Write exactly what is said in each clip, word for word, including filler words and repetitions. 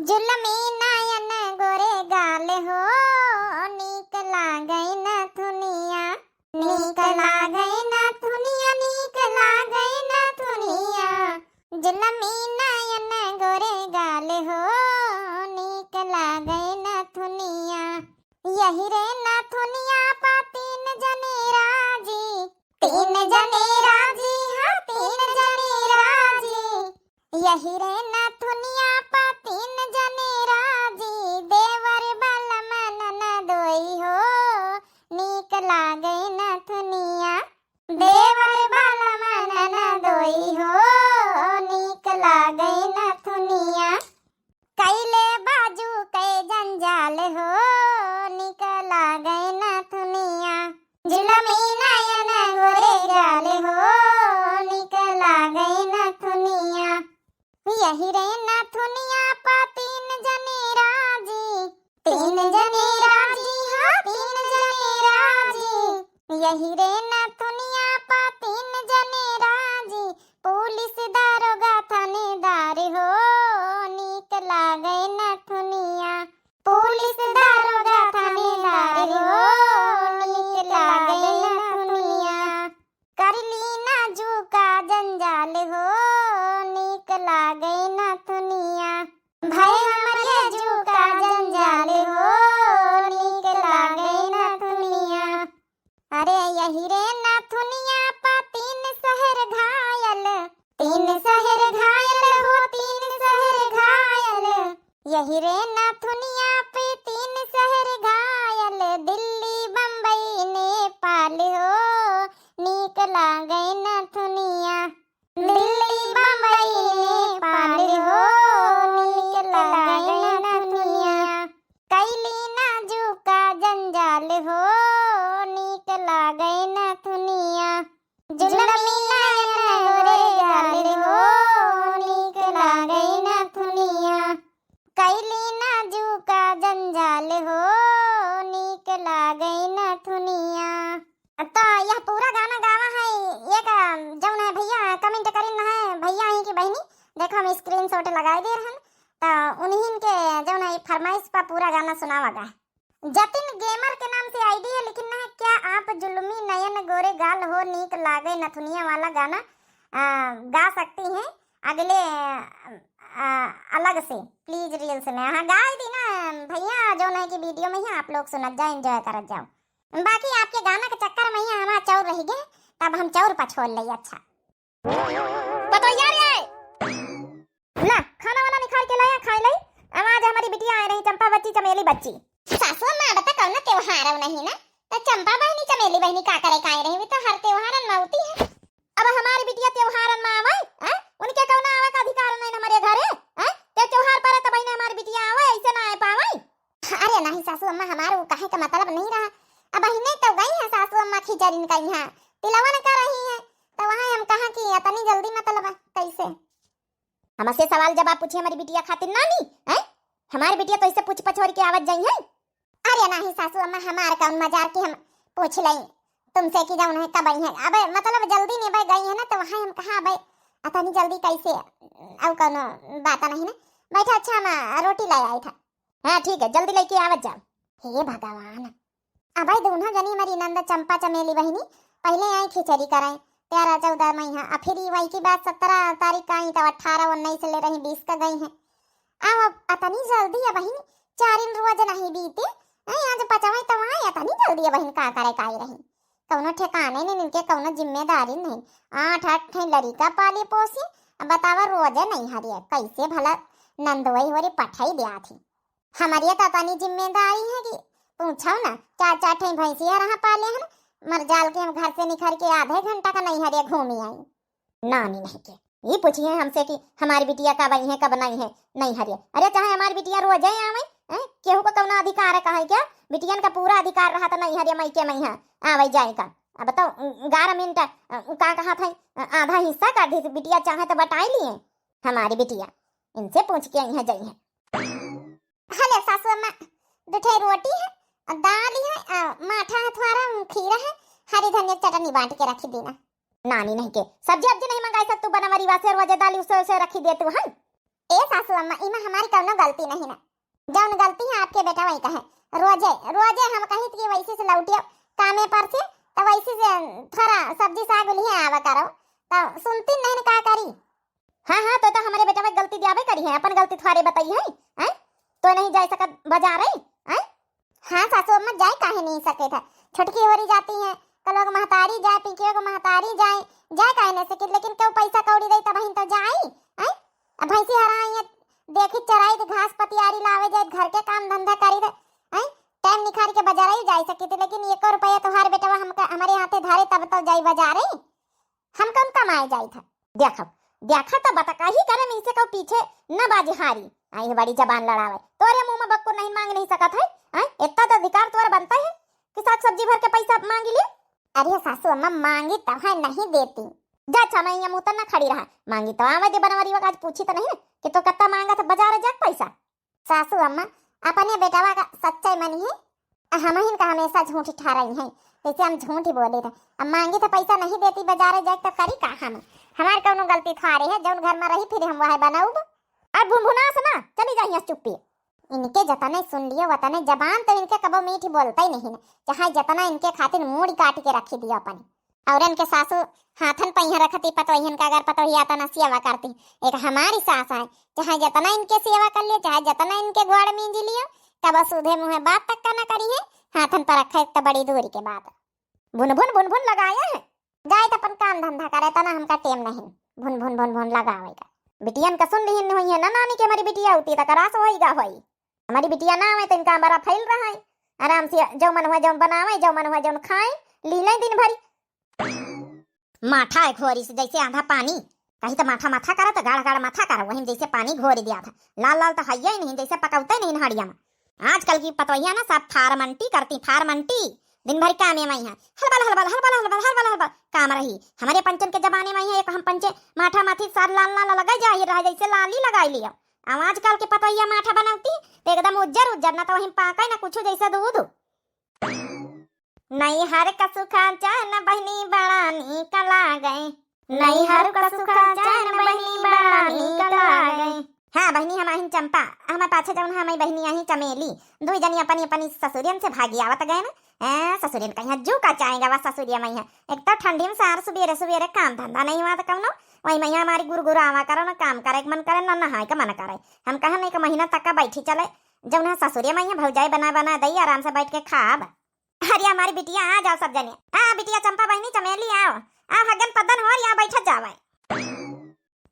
जुलमी नयन गोरे गाल हो, नीक लागै नथुनिया, नीक लागै नथुनिया, नीक लागै नथुनिया। जुलमी नयन गोरे गाल हो, नीक लागै नथुनिया। यही रे नथुनिया पा तीन जने राजी, तीन जने राजी, हाँ, तीन जने राजी। यही रे नथुनिया पा तीन जने राजी, देवर बलम ननदोई हो, नीक लागै नथुनिया। देवर बलम ननदोई हो, नीक लागै नथुनिया। कैले बाजू कै जंजाल हो, नीक लागै नथुनिया। जुलमी नयन गोरे गाल हो, नीक लागै नथुनिया। यही रे नथुनिया पा तीन जने राजी, तीन जने राजी, हाँ, तीन जने राजी। यही रे नथुनिया पा तीन जने राजी, पुलिस दारोगा थानेदार हो, नीक लागै नथुनिया। पुलिस दारोगा थानेदार हो, नीक लागै नथुनिया। कर ली नाजुका जंजाल हो, नीक लागै नथुनिया। भय हमरे जुका जंजाल हो, नीक लागै नथुनिया। अरे यही रे नथुनिया पा तीन शहर घायल, तीन शहर घायल हो, तीन शहर घायल। यही रे नथुनिया पे तीन शहर घायल, दिल्ली, बम्बई, नेपाल हो, नीक लागै नथुनिया। दिल्ली, बम्बई, नेपाल हो, नीक लागै नथुनिया। कैली नाजुका जंजाल हो, नीक लागै नथुनिया। जुलमी नयन गोरे गाल हो, नीक लागै नथुनिया। कैली नाजुका जंजाल हो, नीक लागै नथुनिया। तो यह पूरा गाना गावा है एक, जौन है भैया comment करिन है, भैया ही की बहिनी, देखो हम screenshot लगाए दे रहन, तो उन्हीं के जौन है फरमाइश पर पूरा गाना सुनावा गा। जतिन gamer के नाम से ID है, लेकिन ना क्या आप जुलमी नयन गोरे गाल हो नीक लागे नथुनिया वाला गाना, आ, गा सकती हैं अगले, आ, अलग से please reels में। हाँ, गाई दी ना भैया, जौन है कि video में ही आप लोग सुनत जाओ, enjoy करत जाओ। बाकी आपके गाना के चक्कर में ही हमार चौर रह गए, तब हम चौर पछोल लई। अच्छा पतोहिया रे, ला खाना वाना निकाल के लाया, खाए लई। अब आज हमारी बिटिया आए रही, चंपा बच्ची, चमेली बच्ची। सासू अम्मा, अब तो कौनो त्योहार नहीं ना, तो चंपा बहनी, चमेली बहनी का करे काहे रही, वे तो हर त्योहारन में होती है। अब हमारी बिटिया त्योहारन में आवे, हैं? उनके कौनो आवे का अधिकार नहीं हमारे घरे, हैं? ते त्योहार पर तब ही हमारी बिटिया आवे, ऐसे ना आए पावे। अरे नहीं सासू अम्मा, हमार वो कहे का मतलब नहीं रहा। अब अहिने तो गई है सासू अम्मा खिचड़िन कई है, तिलवन कर रही है, तो वहाँ हम कहा कि इतनी जल्दी मतलब कैसे? हमसे सवाल जवाब पूछी हमारी बिटिया खातिर नानी, हैं? हमारी बिटिया तो ऐसे पूछ पछोर के आवत जाई है। अरे नहीं सासू अम्मा, हमार कौन मजार की हम पूछ लई तुमसे कि जौन है कब आई है। अब मतलब जल्दी नहीं बह गई है ना, तो वहाँ हम कहा अब इतनी जल्दी कैसे, और कौनो बात नहीं ना। बैठा, अच्छा हम रोटी ले आई था। हाँ ठीक है, जल्दी लेके आवत जाओ। हे भगवान, अब ई दोनों जनी हमारी नंद चंपा चमेली बहिनी पहले आई खिचड़ी कराई, तेरह चौदह मई है, आ फिर ई वही की बात सत्रह तारीख का आई, तब अठारह उन्नीस ले रही, बीस का गई है। अब अतनी जल्दी अब बहिन, चारिन रोज नहीं बीते, हैं, आज पचवे तो आई, अतनी जल्दी अब बहिन का करे काई रही, कौनो ठिकाने नहीं इनके, कौनो जिम्मेदारी नहीं। आठ आठ ठे लड़िका पाली पोसी, अब बतावा रोजे नहीं हरिया, कैसे भला नंदोई होरी पठाई दिया थी। हमारी तो तनी जिम्मेदारी है कि पूछो ना, चार चार ठे भैंसिया रहा पाले हन, मर जाल के हम घर से निखर के आधे घंटा का नहीं हरिया घूमी आई। नानी नहीं के ये पूछिए हमसे कि हमारी बिटिया कब आई है, कब नहीं है, नहीं हरिया। अरे चाहे हमारी बिटिया रोजे आवे, हैं? केहू को कौनो अधिकार है कहे क्या? बिटियन का पूरा अधिकार रहा तो नहीं हरिया मई के मई है आवे जाए का। अब तो ग्यारह मिनट, अ, का कहा था, अ, आधा हिस्सा कर दी बिटिया, चाहे तो बटाई लिए हमारी बिटिया। इनसे पूछ के आई है, जाई है। हले सासू अम्मा, दो ठे रोटी है, और दाल है, और माठा है, थोड़ा खीरा है, हरी धनिया चटनी बांट के रखी देना। नानी नहीं के सब्जी अब्जी नहीं मंगाई सक तू, बनवरी वासे रोजे दाल उसे उसे रखी दे तू, हैं? ए सासू अम्मा, इमा हमारी कौनो गलती नहीं ना, जौन गलती है आपके बेटा वही कहे। रोजे रोजे हम कही कि वैसे से लौटियो कामे पर से, तो वैसे से थोड़ा सब्जी साग लिए आवा करो, तो सुनती नहीं ना, का करी? हाँ हाँ, तो तो हमारे बेटा में गलती दियाबे करी है, अपन गलती थोड़े बताई है, हैं? तो नहीं जाए सकत बाजार है, हैं? हाँ सासू अम्मा, जाए काहे नहीं सके था? छोटकी होरी जाती है, कल लोग महतारी जाए, पिंकियों को महतारी जाए, जाए काहे नहीं सके? लेकिन क्यों पैसा कौड़ी दे तब तो जाए, हैं? अब भैंसी हराई है, देखी चराई तो घास पतियारी लावे जाए, घर के काम धंधा करी थे, हैं? टाइम निकाल के बाजार ही जाए सके थे, लेकिन एको रुपया तुम्हारे बेटवा हमका, हमारे हाथे धारे तब तो जाए बाजार है। हम कौन कमाए जाई था? देखो, देखा तो बतकही करे, मीसे को पीछे न बाजी हारी। आई है बड़ी जबान लड़ावे। तोरे मुंह में बक्को नहीं मांग नहीं सकत है? हैं? इतना तो अधिकार तोरे बनता है कि साग सब्जी भर के पैसा मांगी ले? अरे सासू अम्मा, मांगी तो है, नहीं देती। जा अच्छा, मैं यहाँ मुंह तो ना खड़ी रहा। मांगी तो आवे दे बनवरी वक, आज पूछी तो नहीं ना कि तो कत्ता मांगा था बाजार जाके पैसा। सासू अम्मा, अपने बेटवा का सच्चाई मनी है, हमहिन का हमेशा झूठ ठहराई है, जैसे हम झूठ ही बोले थे। अब मांगी तो पैसा नहीं देती, बाजारे जाए तो करी का हम? हमार कौनो गलती थोड़े है, जौन घर में रही फिर हम वह बनाऊब। अब भुनभुनास ना, चली जाइए चुप्पी। इनके जतने सुन लियो वतने, जबान तो इनके कबो मीठी बोलता ही नहीं, चाहे जतना इनके खातिर मूड़ी काट के रखी दियो अपने। औरन के सासू हाथन पहिया रखती पतोहियन का, अगर पतोहिया तना सेवा करती। एक हमारी सास है, चाहे जतना इनके सेवा कर लियो, चाहे जतना इनके गोड़ मींज लियो, तब सूधे मुँहे बात तक का न करी है। हाथन पर रखे तो बड़ी दूरी के बात। भुन भुन भुन भुन लगाया है। जाए तो अपन काम धंधा करे, तना हमका टेम नहीं भुन भुन भुन भुन लगावे का। बिटियन का सुन लिहिन हुई है ना नानी के, हमारी बिटिया होती तो करास होई गा होई। हमारी बिटिया ना आवे तो इनका बड़ा फैल रहा है, आराम से जो मन हुआ जौन बनावे, जो मन हुआ जौन खाए, लीले दिन भरी। माठा है घोरी से जैसे आधा पानी, कहीं तो माठा माठा करा तो गाढ़ गाढ़ माठा करा, वहीं जैसे पानी घोरी दिया था। लाल लाल तो हइया ही नहीं, जैसे पकौते नहीं हड़िया में। आजकल की पतोहिया ना सब फार्मंटी करती, फार्मंटी। दिन भर काम में है, हलबल हलबल हलबल हलबल हलबल हलबल काम रही। हमारे पंचन के जमाने में है, एक हम पंचे माठा माथी सार लाल लाल लगा जाही रहा, जैसे लाली लगाई लियो। अब आजकल के पतोहिया माठा बनौती तो एकदम उज्जर उज्जर, ना तो वहीं पाके ना कुछ, जैसे दूध। नैहर का सुखा चैन बहिनी बड़ा नीक लागे। नैहर का सुखा चैन बहिनी बड़ा नीक लागे। हाँ बहिनी, हम आहिन चंपा, हमारे पाछे जौन हमारी बहिनी आही चमेली, दुई जनी अपनी अपनी ससुरियन से भागी आवत गए ना। ए, ससुरियन कहीं जू का चाहेगा वा ससुरिया में है। एक तो ठंडी में सार सुबेरे सुबेरे काम धंधा नहीं हुआ तो कौनो, वही में हमारी गुरगुरावा करो ना, काम करे के मन करे ना नहाए के मन करे। हम कहा नहीं, एक महीना तक का बैठी चले, जौन है ससुरिया में है भौजाई बना बना दई, आराम से बैठ के खाब। अरे हमारी बिटिया, आ जाओ सब जने। आ बिटिया चंपा बहिनी चमेली, आओ, आओ हगन पदन हो, यहाँ बैठत जावे।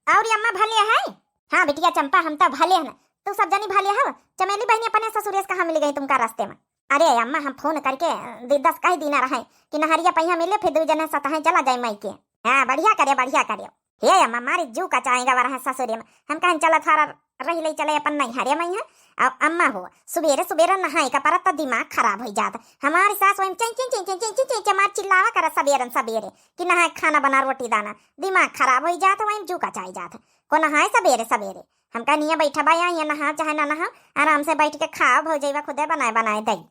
और ये अम्मा भले है? हाँ बिटिया चंपा, हम तो भले हैं, तू सब जनी भले हो? चमेली बहिनी अपने ससुरे से कहाँ मिल गई तुमका रास्ते में? अरे अम्मा, हम फोन करके दि-, दस कह दीना रहे कि नहरिया पहिया मिले, फिर दू जने सतहें चला जाए माई के। हाँ बढ़िया करे, बढ़िया करे। हे अम्मा, मारी जू का चाहेगा वरह ससुरे में। हम कहन चला थारा रही ले चले अपन नैहरे में है। अब अम्मा हो, सुबेरे सुबेरे नहाए का परत तो दिमाग खराब हो जात। हमारी सास वहीं चें चें चें चें चें चें चें चें मार चिल्लावा करत सबेरन सबेरे कि नहाए, खाना बना, रोटी दाना, दिमाग खराब हो जात, वहीं जू का चाहे जात। को नहाए सबेरे सबेरे? हम कहनिया बैठा बा यहाँ, यहाँ नहा चाहे ना नहा, आराम से बैठ के खाओ, भौजैवा खुदे बनाए बनाए दई।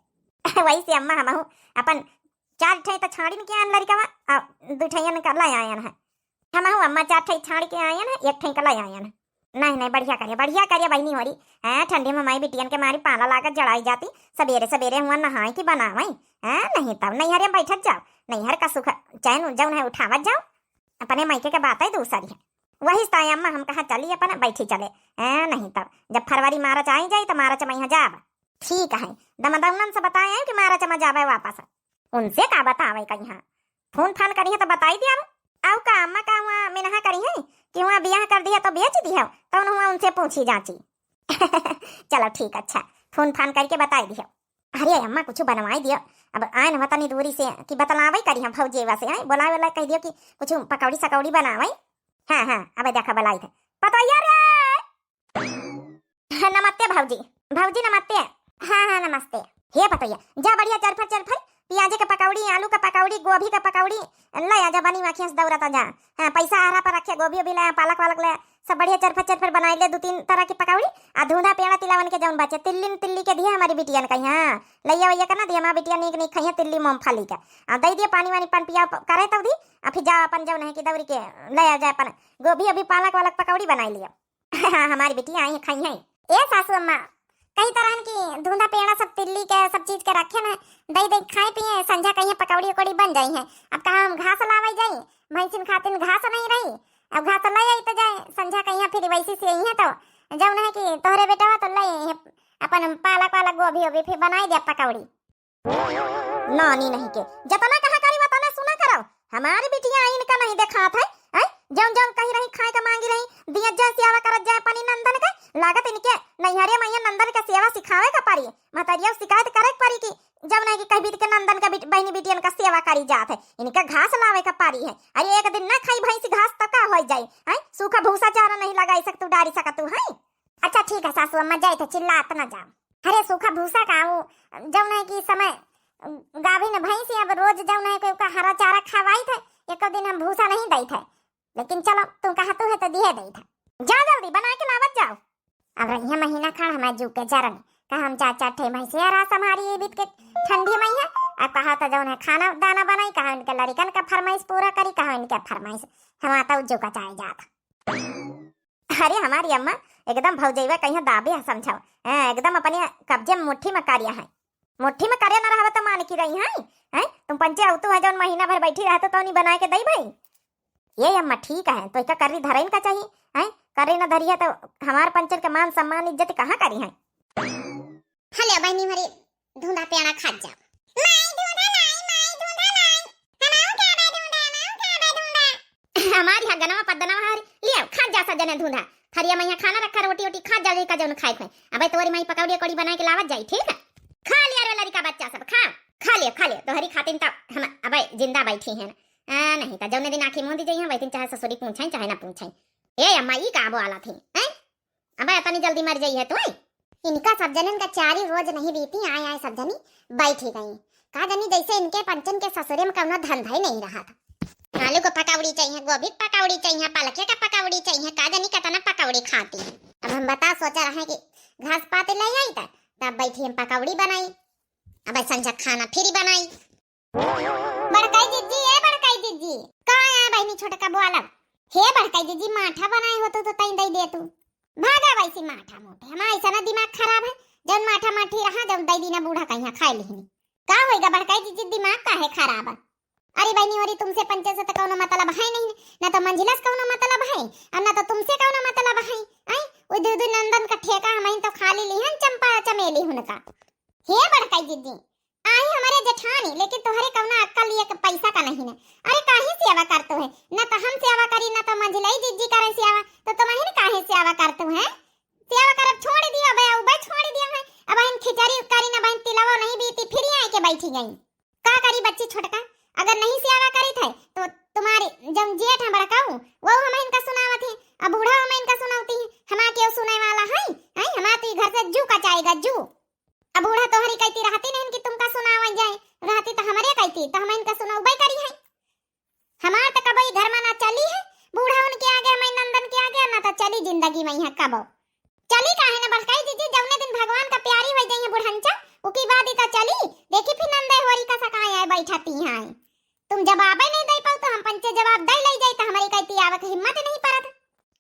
वही से अम्मा हमहू अपन चार ठे तो छाड़िन के आन लड़िकवा, आ दू ठे इनका ले आयन है। हमहू अम्मा चार ठे छाड़ के आयन है, एक ठे का ले आयन है। नहीं नहीं, बढ़िया करिया, बढ़िया करिया बहिनी होरी। हैं, ठंडी में माई बिटियन के मारी पाला लागत जड़ाई जाती, सबेरे सबेरे हुआ नहाए की बनावे। हैं, नहीं तब नैहरे में बैठत जाओ, नैहर का सुख चैन जौन है उठावत जाओ। अपने मायके के बात है दूसरी है। वही से अम्मा हम कहा चली अपन बैठी चले। हैं, नहीं तब जब फरवरी मार्च आई जाई तो मार्च में यहाँ जाब। ठीक है, दमदौनन से बताए हैं कि मार्च में जाबे वापस। उनसे का बतावे कहीं, फोन फान करिहे तो बताई दिया। आउ का अम्मा का हुआ मिनहा करिहे कि हुआ बियाह कर दिया तो बेच दिया, तो हुआ उनसे पूछी जांची। चलो ठीक, अच्छा, फोन फान करके बताई दिया। अरे अम्मा कुछ बनवाई दियो, अब आए न तनी दूरी से कि बतलावे करी हम भौजी वा से, हैं, बोलावे ला कह दियो कि कुछ पकौड़ी सकौड़ी बनावे। हाँ हाँ, अब देखा बलाई थे पतोहिया रे। नमस्ते भौजी। भौजी नमस्ते। हाँ हाँ नमस्ते। हे पतोहिया, जा बढ़िया चरफर चरफर प्याज के पकौड़ी, आलू के पकौड़ी, गोभी के पकौड़ी ले आ जा, बनी आँखियाँ से दौड़त आ जा। हाँ, पैसा आरा पर रखे, गोभी ओभी ले आ, पालक वालक ले आ, सब बढ़िया चरफर चरफर बनाई ले, दू तीन तरह की पकौड़ी। आ धुंधा पेड़ा तिलावन के जौन बचे, तिल्ली न तिल्ली के दिए हमारी बिटियन का, हाँ, लइया वइया के ना दिए, हमारी बिटिया नीक नीक खाइए तिल्ली मूंगफली के। आ दे दिए पानी वानी पन पिया प-, करे तब दी, आ फिर जा अपन जौन है कि दौड़ी के ले आ जाए अपन गोभी ओभी पालक वालक पकौड़ी बनाई लियो। हमारी बिटिया आई है, खाई है। ए सासू अम्मा, कही तरहन की धुंधा पेड़ा सब तिल्ली के, सब चीज के रखे न, दई दई खाए पिए, संझा कहिया पकौड़ी उकौड़ी बन जाई है। अब कहाँ हम घास लावे जाई, भैंसिन खातिन घास नहीं रही। अब घास ले आई तो जाए, संझा कहिया फिर वैसी से आई है तो जौन है कि तोहरे बेटवा तो ले आई है अपन पालक वालक गोभी ओभी, फिर बनाई दे पकौड़ी। नानी नहीं के जतना कहा करी वतना सुना करो। हमारी बिटिया इनका नहीं देखात है, हैं? जौन जौन कही रही खाए का मांगी रही, दिया जा सेवा करत जाए अपनी नंदन के। लागत इनके नैहरे मैया नंदन के सेवा सिखावे का परी, महतरिया शिकायत करे के परी कि जौन है कि कह बीत के नंदन का बिट-, बहनी बिटियन का सेवा करी जात है, इनका घास लावे का परी है। अरे एक दिन ना खाई भैंस घास तो का हो जाई, हैं? सूखा भूसा चारा नहीं लगाई सकतू, डारी सकतू, हैं? अच्छा ठीक है सासू अम्मा, जाए तो चिल्लात ना जाओ। अरे सूखा भूसा का वो जौन है कि समय गाभिन भैंस अब रोज जौन है कि ओका हरा चारा खवाई थे, एको दिन हम भूसा नहीं दई थे, लेकिन चलो तू कहा तू है तो दिए दई थे। जा जल्दी बना के लावत जाओ। अब रहिया महीना खाड़ हमारे जू के जरन, कहा हम चार चार ठे भैंसे हरा संभारी ये बीत के ठंडी में है। अब कहा तो जौन है खाना दाना बनाई, कहा उनके लड़िकन का फरमाइश पूरा करी, कहा इनके फरमाइश हमारा तो जू का चाहे जात। अरे हमारी अम्मा एकदम भौजैवा कहिया दाबे है समझाओ। हैं, एकदम अपने कब्जे में मुट्ठी में करिया है। मुट्ठी में करे ना रहबे तो मान की रही है। हैं, तुम पंचे अवतू है जौन महीना भर बैठी रहते तो नहीं बनाए के दई भाई। ये अम्मा ठीक है, तो इसका कर्री धरइन का चाहिए। हैं, कर्री ना धरी है तो हमार पंचन के मान सम्मान इज्जत कहाँ करी है? हले बहनी हमारी धुंधा पेड़ा खात जाओ। माई धुंधा लाई, माई धुंधा लाई। हमाऊ क्या बे धुंधा, हमाऊ क्या बे धुंधा। हमारी हा गनवा पद्दनवा हर, लियाओ, खात जा सब जने धुंधा। थरिया में यहाँ खाना रखा, रोटी ओटी खात जाओ, जेका जौन खाए खोए। अबे तोरी माई पकौड़ी अकौड़ी बनाए के लावत जाई, ठीक है? खा लिया रे लड़िका बच्चा सब, खाओ, खा लियो, खा लियो, तोहरी खातिन तो हम अबे जिंदा बैठी हैं। आ, नहीं तो जौने दिन आँखी मूंदी जाई हैं, वही दिन चाहे ससुरी पूछें, चाहे ना पूछें। ए अम्मा, ई का बोला थी, हैं? अबे अतनी जल्दी मर जाई है तू, हैं? इनका सब जनन का चारी रोज नहीं बीती, आए आए सब जनी बैठी गई। का जनी जैसे इनके पंचन के ससुरे में कौनो धंधा ही नहीं रहा था। आलू को पकौड़ी चाहिए, गोभी के पकौड़ी चाहिए, पालके का पकौड़ी चाहिए, का जनी कितना पकौड़ी खाती है। अब हम बता सोचा रहे कि घास पात ले आई त, तब बैठी हम पकौड़ी बनाई, अब संझा खाना फिर बनाई। बड़काई जिज्जी, ए बड़काई जिज्जी, का है बहनी छोटका बोलब? हे बड़काई जिज्जी, माठा बनाए हो तू तो तई दई दे तू। भागा वैसी माठा मोटे, हमारा ऐसा ना दिमाग खराब है, जौन माठा माठी रहा, जौन दई दीना बूढ़ा कहिया खाए लिहनी। का होइगा बड़काई जिज्जी, दिमाग काहे खराब है? अरे बहनी, ओरी तुमसे पंचे से तो कौनो मतलब है नहीं, ना तो मंझिला से कौनो मतलब है, और ना तो तुमसे कौनो मतलब है। आई, वो दू दू नंदन का ठेका हमइन तो खाली लिहन चंपा चमेली हुनका। हे बड़काई जिज्जी, आई हमारे जेठानी, लेकिन तोहरे कौना अक्कल ये क-, पैसा का नहीं है। अरे काहे सेवा करतो है, ना तो हम सेवा करी, ना तो मंझिलाई जिज्जी करे सेवा, तो तुमहिन काहे सेवा करतो है? सेवा करब छोड़ दियो, अब अब छोड़ दियो है। अब हम खिचड़ी करी ना, बहन तिलवा नहीं बीती, फिर आए के बैठी गई। का करी बच्ची छोटका, अगर नहीं सेवा करी थे तो तुम्हारी जब जेठ है बड़काऊ, वो हम इनका सुनावत है, अब बूढ़ा हम इनका सुनावती है, हमार केहू सुने वाला है? हैं, हमार तो ई घर से जू कचाएगा, जू। अब बूढ़ा तोहरी कहती रहती नहीं कि तुमका सुनावा जाए, रहती तो हमरे कहती, तो हम इनका सुनौबे करी है। हमार तो कबो ई घर में ना चली है, बूढ़ा उनके आगे, हमारे नंदन के आगे, ना तो चली जिंदगी में यहाँ कबो। चली काहे ना बड़काई जिज्जी, जौने दिन भगवान का प्यारी हो जाइए बुढ़ंचा, उकी बाद ही तो चली। देखी फिर नंदे होरी का सकाए आए बैठती हैं। तुम जवाबे नहीं दे पाओ तो हम पंचे जवाब दे ले जाई तो हमारी कहती आवक हिम्मत नहीं परत।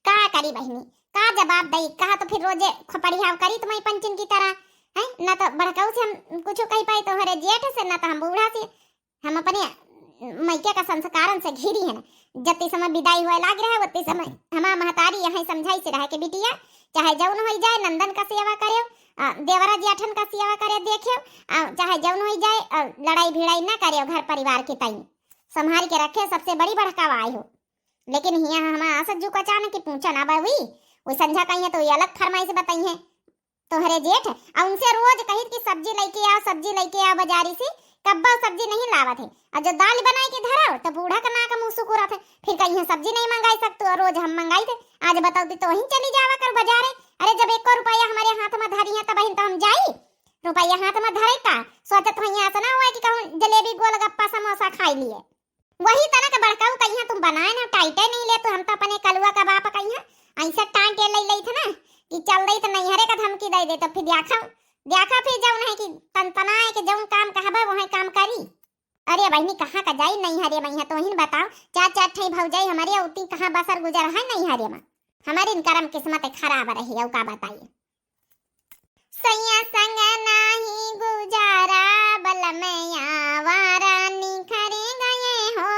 का करी बहनी, का जवाब दई, कहा तो फिर रोजे खपड़ियाव करी तुम्हारी पंचन की तरह, हैं? ना तो बड़काऊ से हम कुछ कह पाई तोहरे जेठ से, ना तो हम बूढ़ा से। हम अपने मइके का संस्कारन से घिरी हन। जत्ती समय विदाई होए लाग रहे, वत्ती समय हमार महतारी यहाँ समझाई से रहे कि बिटिया, चाहे जौन होई जाए, नंदन का सेवा करेव, आ, देवरा जेठन का सेवा करे देखेव, आ, चाहे जौन होई जाए, आ, लड़ाई भिड़ाई ना करेव, घर परिवार के तई संभाल के रखे, सबसे बड़ी बड़कावा आई हो। लेकिन हियाँ हमार आसत जू का अचानक की पूछा ना बा हुई, वो संझा कही है तो ये अलग फरमाइश बताई है। तोहरे जेठ, आ उनसे रोज कहित कि सब्जी लइके आओ, सब्जी लइके आओ बाजारी से, कब्बा सब्जी नहीं लावत है। और जो दाल बनाए के धराओ, तो बूढ़ा का नाक मुंह सुकुरत है, फिर कहीं सब्जी नहीं मंगाई सकतू, और रोज हम मंगाई थे। आज बताओ, ती तो वहीं चली जावा कर बाजारे। अरे, जब एको रुपया हमारे हाथ में धरी है, तब तो हम जाई, रुपया हाथ में धरे का? सोचत हुई ऐसा ना हुआ कि कहूँ जलेबी, गोलगप्पा, समोसा खाई लिए। वही तना के बड़काऊ कहिया तुम बनाए ना, टाइटे नहीं ले तो हम तो अपने कलुआ का बाप कहिया ऐसा टाइटे ले ले थे ना कि चल दे तो नैहरे का धमकी दे दे, तो फिर देखा, देखा फिर जौन है कि तनतनाए के जौन काम कहबे वही काम करी। अरे बहनी, कहाँ का जाई नैहरे में, यहाँ तो ही बताओ, चार चार ठे भौजाई हमारे उती कहाँ बसर गुजर है नैहरे में। हमारी इनकरम किस्मत खराब रही, अउ का बताई। सैया संग नाही गुजारा, बलम आवारा निखर गए हो।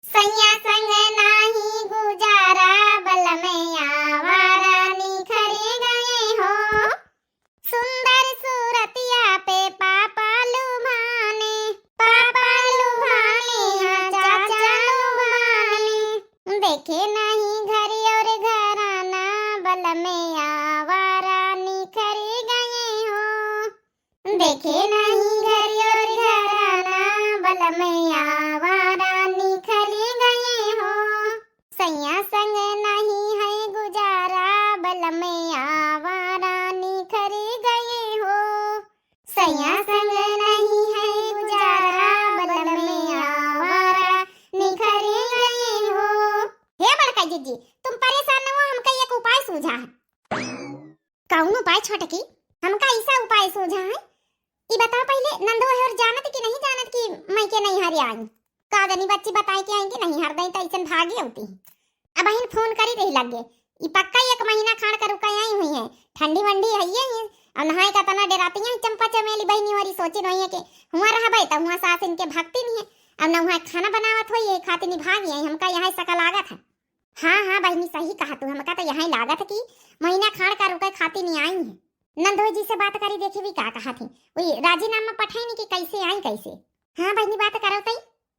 सैया संग नाही गुजारा, बलम आवारा निखर गए हो। सुंदर सूरतिया पे पापा लुभाने, पापा लुभाने, हाँ चाचा लुभाने। देखे नहीं घर और घराना, बलम आवारा निखर गए हो। देखे नहीं घर और घराना, बलम आवारा निखर गए हो। सैया संग नहीं है गुजारा, बलम आवारा निखर गए हो। सैया संग नहीं है गुजारा, बलम आवारा निखर गए हो। हे बड़का जिज्जी, तुम परेशान न हो, हमका एक उपाय सूझा है। कौन उपाय छोटकी? हमका ऐसा उपाय सूझा है। ई बताओ पहिले, नंदो है और जानत कि नहीं जानत कि मइके नैहरे आई? का जानी बच्ची बताई के आई कि नैहर दई त ऐसन भागी होती। अबहिन फोन करी रही लगे। ई पक्का एक महीना खाड़ कर रुका आई हुई है। ठंडी वंडी है ये ही। अब नहाए का तना डेराती है चंपा चमेली बहिनी और सोची रही है कि हुआ रहबे त हुआ सास इनके भक्ति नहीं है। अब न हुआ खाना बनावत होई, ये खातिर नहीं भागी आई। हमका यह शक लागत है। हाँ, हाँ बहिनी, सही कहा तू, हमका तो यही लागत है कि महीना खाड़ का रुके खातिर नहीं आई है। नंदोई जी से बात करी, देखी भी का कहा थी, वही राजीनामा पठाई नहीं कि कैसे आई, कैसे। हाँ बहिनी, बात करो तई,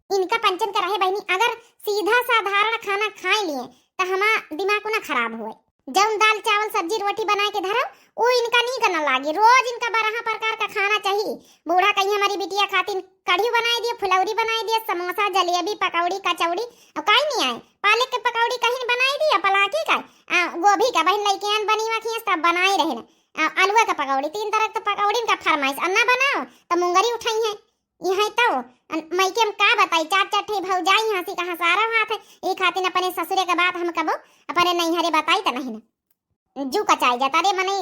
इनका पंचन का रहे बहिनी, अगर सीधा साधारण खाना खाए लिए तो हमार दिमाग ना खराब हुए। जौन दाल चावल सब्जी रोटी बनाए के धरब, वो इनका नीक न लागे। रोज इनका बारह प्रकार का खाना चाहिए। बूढ़ा कहीं हमारी बिटिया खातिर कढ़ी बनाई दिए, फुलौरी बनाई दिए, समोसा, जलेबी, पकौड़ी, कचौड़ी, और काई नहीं आए, पालक के पकौड़ी कहीं बनाई दिए, पलाकी का, आ, गोभी का बहिन लइके आन बनी हुआ खियस तब बनाए रहे न, आ, आलूआ का पकौड़ी, तीन तरह के पकौड़ी का फरमाइश, अन्ना बनाओ तो मुंगरी उठाई है। यहाँ तो अन-, मइके हम का बताई, चार चार ठे भौजाई हंसी कहाँ सारा हाथ है, ई खातिर अपने ससुरे के बात हम कबो अपने नैहरे बताई त नहीं न। जू कचाई जाता रे, मने,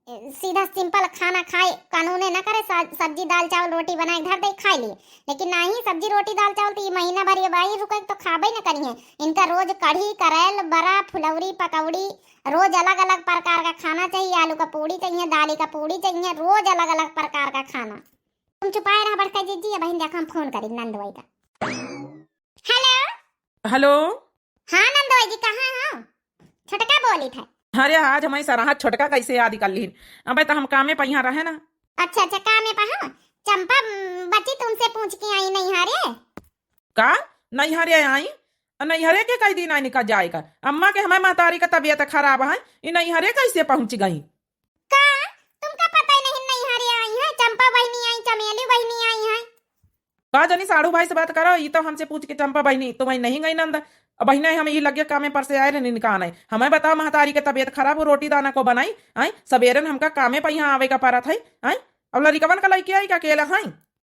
ए, सीधा सिंपल खाना खाए कानूने न करे, सा-, सब्जी दाल चावल रोटी बनाए के धर दे, खाए लिए। लेकिन नाही, सब्जी रोटी दाल चावल तो ये महीना भर ये बाई रुके तो खाबे न करिए। इनका रोज कढ़ी, करेल, बरा, फुलौरी, पकौड़ी, रोज अलग अलग प्रकार का खाना चाहिए। आलू का पूड़ी चाहिए, दाली का पूड़ी चाहिए, रोज अलग अलग प्रकार का खाना। तुम चुपाए रहा बड़का जिज्जी, अबहिन देखा हम फोन करी नंदवाई का। हेलो। हेलो। हाँ नंदोई जी, कहाँ हो? छोटका बोलित है। अरे आज हमारी सराहत छोटका कैसे याद कर लीन? अबे तो हम कामे पे यहाँ रहे ना। अच्छा अच्छा, कामे पे हो। चंपा, उम, बच्ची तुमसे पूछ के आई नैहरे। का? नैहरे आई? अ, नैहरे के कई दिन आई निकल जाएगा। अम्मा के हमारे महतारी का तबीयत खराब है, ई नैहरे कैसे पहुँच गई? का? तुमका पता ही नहीं नैहरे आई है? चंपा बहिनी आई, चमेली बहिनी आई है। का जानी साढ़ू भाई से बात करो, ई तो हमसे पूछ के चंपा बहिनी तो वही नहीं गई नंद। अब बहिना हम ई लगे कामे पर से आए रहे निकान है। हमें बताओ महतारी के तबीयत खराब हो, रोटी दाना को बनाई, आई सवेरे न हमका कामे पर यहाँ आवे का परत है, आई अब लड़िकवन का लइके आई का अकेला है?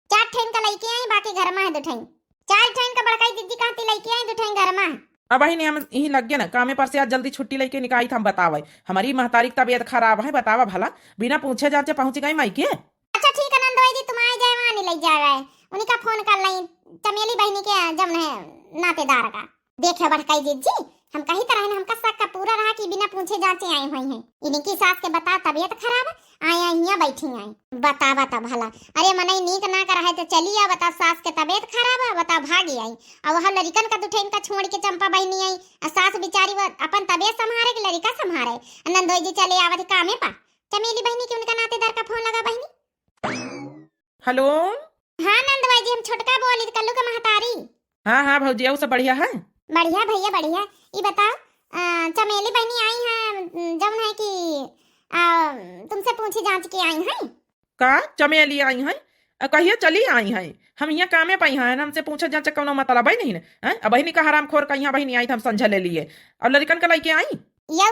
चार ठैन का लइके आई, बाकी घर में है दो ठैन। चार ठैन का बड़काई जिज्जी कहती लइके आई, दो ठैन घर में है। अब बहिनी हम यही लग गए ना कामे पर से, आज जल्दी छुट्टी लेके निकाई था हम बतावे। हमारी महतारी की तबीयत खराब है, बतावा भला, बिना पूछे जांचे पहुँच गई माई के। अच्छा ठीक है नंदोई जी, तुम आ जाए वहाँ नहीं ले जा रहा है, उन्हीं का फोन कर लाई, चमेली बहिनी के जमन है नातेदार का। देखे बड़काई जिज्जी, हम कही तरह न हमका शक का पूरा रहा कि बिना पूछे जांचे आई हुई हैं। इनकी सास के बता तबीयत खराब, आया हियाँ बैठी आई। बता बता भला, अरे मनई नीक ना कर है तो चली आ, बता सास के तबीयत खराब है, बता भागी आई। और वह लड़िकन का दुठैन का छोड़ के चंपा बहिनी आई, और सास बेचारी वह अपन तबीयत संभारे कि लड़िका संभारे। नंदोई जी चले आवत कामे पा। चमेली बहिनी के उनका नातेदार का फोन लगा बहिनी। हेलो। हाँ नंदवाई जी, हम छोटका बोली, कल्लू का महतारी। हाँ हाँ भौजी, और सब बढ़िया है? बढ़िया भैया बढ़िया। ई बताओ, अ, चमेली बहिनी आई है, जौन है कि, अ, तुमसे पूछी जांच के आई है। का चमेली आई है? अ, कहिए चली आई है, हम यहाँ कामे पाई हैं, हमसे पूछे जांच कौनो मतलब है नहीं है। अब बहिनी का हराम खोर का यहाँ बहिनी आई तो हम समझ ले लिए। और लड़िकन का लइके आई? यौ,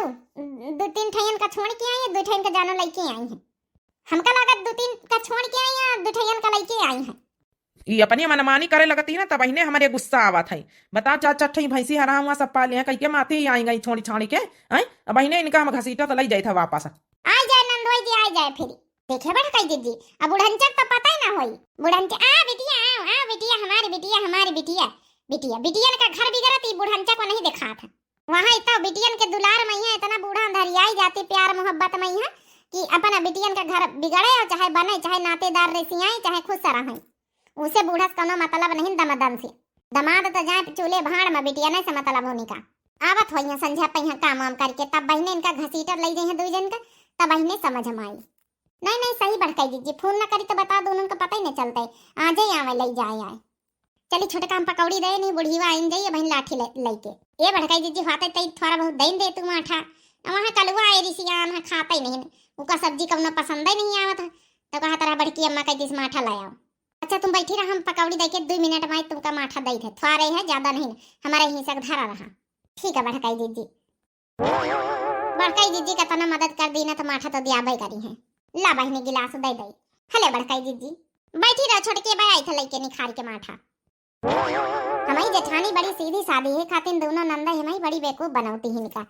दो तीन ठैन का छोड़ के आई है, दो ठैन का जानो लइके आई है। हमका लागत दो तीन का छोड़ के आई है, दो ठैन का लइके आई है। ई अपनी मनमानी करे लगती है ना, तब इन्हें हमारे गुस्सा आवत है। बताओ, चार चार ठई भैंसी हरा हुआ सब पाले हैं, कई के माथे ही आई गई छोड़ी छाड़ी के, हैं? अब इन्हें इनका हम घसीटा तो लई जाए था वापस। आ जाए नंदोई जी, आ जाए फिर। देखे बड़काई जिज्जी, अब बुढ़ंचक तो पता ही ना होई। बुढ़ंचक, आ बिटिया, आओ, आओ बिटिया, हमारी बिटिया, हमारी बिटिया। बिटिया, बिटियन का घर बिगड़त, ई बुढ़ंचक को नहीं दिखात है। वहाँ इतना बिटियन के दुलार मइहाँ इतना बूढ़ा अंधरियाई जाती प्यार मोहब्बत मइहाँ कि अपना बिटियन का घर बिगड़े और चाहे बने, चाहे नातेदार रिसियाई, चाहे खुश रहई, उसे बूढ़ा से कौनो मतलब नहीं दमादन से। दमाद तो जाए चूल्हे भाड़ में, बिटियन से मतलब होने का। आवत होइहाँ संझा पइहाँ काम वाम करके, तब बहिने इनका घसीटत लई जइहाँ दुई जन का, तब बहिने समझ में आई। नहीं, नहीं, सही बड़काई जिज्जी, फोन न करी तो बता दो, उनका पता ही न चलता है। आ जाए, आवे, लई जाए, आए। चली छोटका हम पकौड़ी दे, नहीं बुढ़ीवा आइन जाइए बहिन लाठी ले, लइके। ए बड़काई जिज्जी, हुआ तो तई थोड़ा बहुत देन दे तू माठा। अब वहाँ कलुआ आए रिसियान है, खाता ही नहीं, उका सब्जी कौनो पसंद ही नहीं आवत है, तो कहा तरह बड़की अम्मा कह दिस माठा ले आओ। अच्छा तुम बैठी रहा, हम पकौड़ी दे के दो मिनट में तुमका माठा दे थे, थोड़े है ज्यादा नहीं, हमारे हिस्सा का धरा रहा। ठीक है बड़काई जिज्जी। बड़काई जिज्जी का तना मदद कर दी ना तो माठा तो दियाबे करी है। ला बहिनी गिलास दे दे। हले बड़काई जिज्जी। बैठी रह छोटके बा, आई थे लइके निखार के माठा। हमारी जेठानी बड़ी सीधी सादी है, खातिन दोनों नंदा हमारी बड़ी बेवकूफ बनौती हिनका।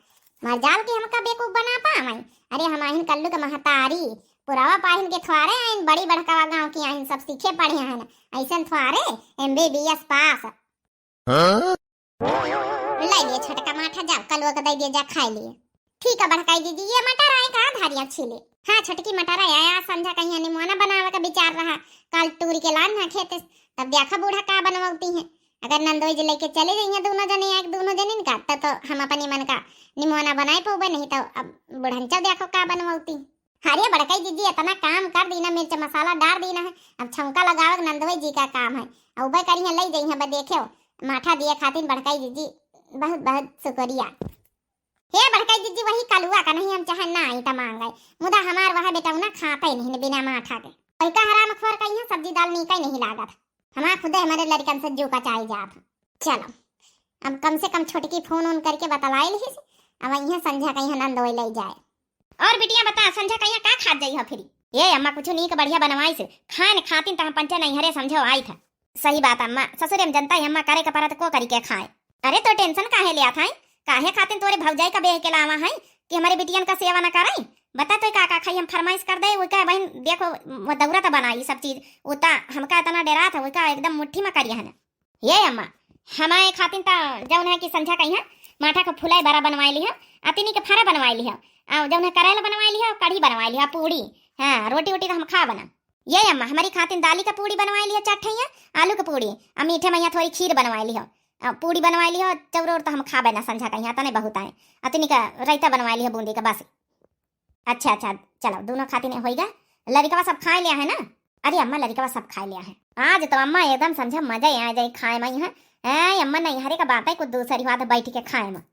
मर जाल के हमका बेवकूफ बना पावई। अरे हमाहिन कल्लू के महतारी, पुरावा पाहिन के थ्वारे आइन, बड़ी बड़कावा गाँव की आइन, सब सीखे पढ़े हैं। ऐसन थ्वारे एमबीबीएस पास। हाँ? ले लिए छोटका माठा, जाओ कलुआ के दे दिए, जा खाए लिए। ठीक है बड़काई जिज्जी, ये मटर आए का धारिया छीले। हाँ छोटकी मटर आए, आया संझा कहीं निमोना बनावे का विचार रहा, कल टूरी के लान ना खेते, तब देखा बूढ़ा का बनवती है। अगर नंदोई जी लेके चले जाइए दोनों जने, एक दोनों जने का, तब तो हम अपने मन का निमोना बनाए पौबे, नहीं तो अब बुढ़ंचा देखो का बनवती। अरे बड़काई जिज्जी, इतना काम कर दीना, मिर्च मसाला डार दीना है, अब छौंका लगावे के नंदोई जी का काम है। अउबे करी है, लई जइहे, बस देखेउ, माठा दिए खातिन बड़काई जिज्जी बहुत बहुत शुक्रिया। हे बड़काई जिज्जी, वही कलुआ का नहीं, हम चाहे ना आई त मांगे, मुदा हमार वह बेटौना खाते नहीं बिना माठा के। वही का हराम खोर कही है, सब्जी दाल नीके नहीं लागत। हमार खुदे हमारे लड़कन से जू का चाय जात है। चलो, अब कम से कम छोटकी फोन ओन करके बतलाई लिहिस, अब इहाँ संझा कहीं नंदोई लई जाए। और बिटिया बता, संझा कहिया का खात जाई हो फिरी? ए अम्मा, कुछ नीक बढ़िया बनवाई से, खाए न खातिन त हम पंचे नैहरे समझो आई था। सही बात अम्मा, ससुरे में जनता है अम्मा, करे के परत को करी के खाए। अरे तो टेंशन काहे लिया था, काहे खातिन तोरे भौजाई का बेह के लावा है कि हमारे बिटियन का सेवा न करे? बता तो का का खाई, हम फरमाइश कर दे, वो का बहन देखो, वो दौरा तो बनाई सब चीज, वो ता हमका इतना डरा था, वो का एकदम मुट्ठी में करिया है ना। ये अम्मा, हमारे खातिन त जौन है कि संझा कहिया माठा के फुलाई बड़ा बनवाई लिहा, अतिनी के फरा बनवाई लिहा, आ जौन है करेला बनवाई लिहा, कढ़ी बनवाई लिहा, पूड़ी, हाँ, रोटी वोटी त हम खा बना। ये अम्मा, हमारी खातिन दाली का पूड़ी बनवाई लिहा, चार ठैया, आलू के पूड़ी, आ मीठे में यहाँ थोड़ी खीर बनवाई लिहा, आ पूड़ी बनवाई लिहा, चौरोर त हम खा बना संझा कहिया, तने बहुत आए, अतिनी का रायता बनवाई लिहा बूंदी का, बस। अच्छा, अच्छा, चलो, दोनों खातिन होइगा। लड़िकवा सब खाए लिया है ना? अरे अम्मा, लड़िकवा सब खाए लिया है। आज तो अम्मा एकदम समझा मजा ही आ जाए खाए में, है। ए अम्मा, नैहरे का बात है, कुछ दूसरी बात है, बैठ के खाए में।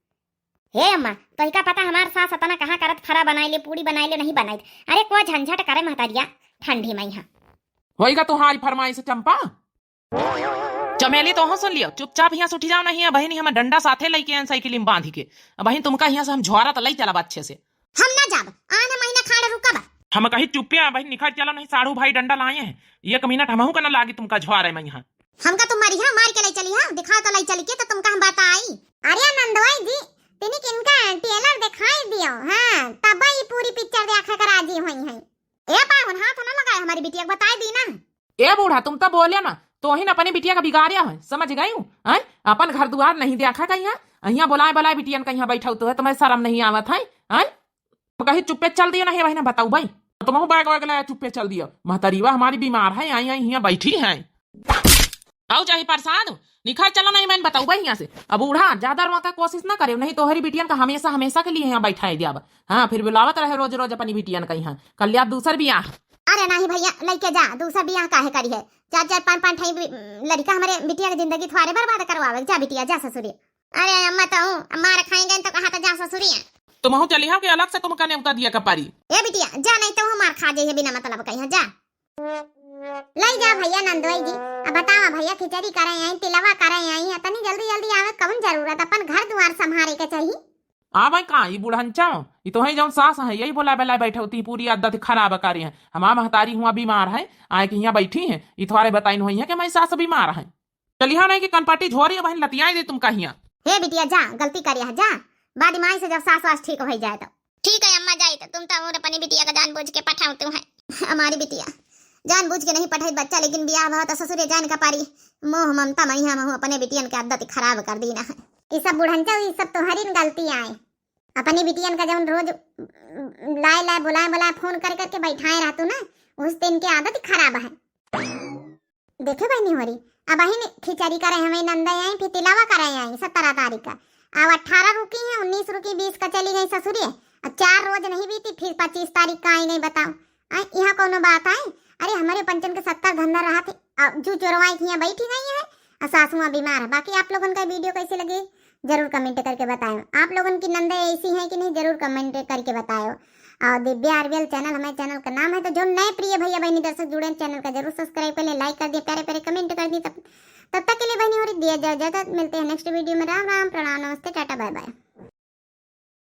हे अम्मा, तो का पता हमार सास अतना कहाँ करत, फरा बनाए ले, पूड़ी बनाए ले, नहीं बनाई। अरे को झंझट करे महतरिया, ठंडी में यहाँ। होइगा तुम्हारी फरमाइश चंपा? चमेली, तोहू सुन लियो, चुपचाप हियाँ से उठी जाओ, नहीं है बहिनी, हम डंडा साथे लइके आएन साइकिल में बांधी के। बहिन, तुमका हियाँ से हम झोरा त लई चलब अच्छे से। हम ना जाब, आन महीना खाड़ रुकब। हम कही चुप्पे आ बहिन, निखर चलो, नहीं साढ़ू भाई डंडा लाए हैं, एक मिनट हमहू का ना लागी तुमका झोरे में यहाँ। हमका तुम मरिहा मार के लई चलिहा, दिखाओ तो लई चली के तो तुमका हम बताई। अरे नंदोई जी, तिनी किनका टेलर दिखाई दियो, हाँ, तब ई पूरी पिक्चर देखा के राजी हुई है। ए पाहुन, हाथ ना लगाए, हमारी बिटिया को बताई दी ना। ए बूढ़ा, तुम तो बोले ना, तोहिन अपनी बिटिया का बिगाड़े है, समझ गई हूँ, हैं? अपन घर दुआर नहीं देखा कहीं है, यहाँ बुलाए बुलाए बिटियन का यहाँ बैठा तो है, तुम्हें शर्म नहीं आवत है, हैं? तो कहीं चुप्पे चल दियो, नहीं बहिना बताऊ भाई, तुमहू बैग वैग लाया चुप्पे चल दियो, महतरीवा हमारी बीमार है, आई आई यहाँ बैठी है। आओ चाहे प्रसाद, निखर चलो, नहीं मैं बताऊ भाई यहाँ से। अब बूढ़ा ज्यादा रोका कोशिश ना करे, नहीं तोहरी बिटियन का हमेशा हमेशा के लिए यहाँ बैठाए दिया। हाँ, फिर बुलावत रहे रोज रोज अपनी बिटियन का यहाँ, कर लिया दूसर बियाह। अरे नहीं भैया, लइके जा, दूसर बियाह काहे करी है? चार चार पाँच पाँच ठाई बि-, लड़िका हमारे बिटिया के जिंदगी थोड़े बर्बाद करवावे, जा बिटिया जा ससुरे। अरे अम्मा तो हूँ, अब मार खाएंगे तो कहा तो जा ससुरे। तुमहू चली हो कि अलग से तुमका नेवता दिया का पारी? ए बिटिया जा, नहीं तो हूँ मार खा जाइए बिना मतलब कहीं, जा। लई जा भैया नंदोई जी, अब बतावा भैया, खिचड़ी करे आई, तिलवा करे आई, इतनी जल्दी जल्दी आवे कौन जरूरत, अपन घर दुआर संभारे के चाहिए। आ भाई का, ई बुढ़ंचा, ई तो है जौन सास है, यही बोला बेला बैठे होती, पूरी आदत खराब करी है। हमार महतारी हुआ बीमार है, आए कि यहाँ बैठी है, ई थोड़े बताइन हुई है कि हमारी सास बीमार है। चलिहा नहीं कि कनपटी झोरी बहिन लतियाई दे तुमका हियाँ। हे बिटिया जा, गलती करिया है, जा, बाद माई से जब सास वास ठीक हो जाए तो। ठीक है अम्मा, जाई तो तुम तो और अपनी बिटिया का जानबूझ के पठाओ तू है। हमारी बिटिया जानबूझ के नहीं पठाई बच्चा, लेकिन बियाह भवा तो ससुरे जान का पारी। मोह ममता मैया महू अपने बिटियन के आदत खराब कर दी ना है। ये सब बुढ़ंचा, ये सब तोहरी न गलती आए। अपनी बिटियन का जौन रोज लाए लाए, बुलाए बुलाए, फोन कर करके बैठाए रहतू ना, उस दिन के आदत खराब है। देखे बहनी होरी, अबहिन खिचड़ी करे हमें नंदे आई, फिर तिलावा करे आई सत्रह तारीख का। अब अठारह रुकी हैं, उन्नीस रुकी, बीस का चली गई ससुरे। अब चार रोज नहीं बीती, फिर पच्चीस तारीख का आई गई, बताओ। आ, यहाँ कौनो बात आए? अरे, हमारे पंचन के सत्तर धंधा रहा थे, आ, जू चोरवाई के यहाँ बैठी गई है, आ सासुआ बीमार है। बाकी आप लोगन का वीडियो कैसे लगी, जरूर कमेंट करके बताएं। आप लोगन की नंदे ऐसी हैं कि नहीं, जरूर कमेंट करके बताएं। और दिव्या आरबीएल चैनल हमारे चैनल का नाम है, तो जो नए प्रिय भैया बहनी दर्शक जुड़े हैं, चैनल का जरूर सब्सक्राइब कर लें, लाइक कर दिए प्यारे प्यारे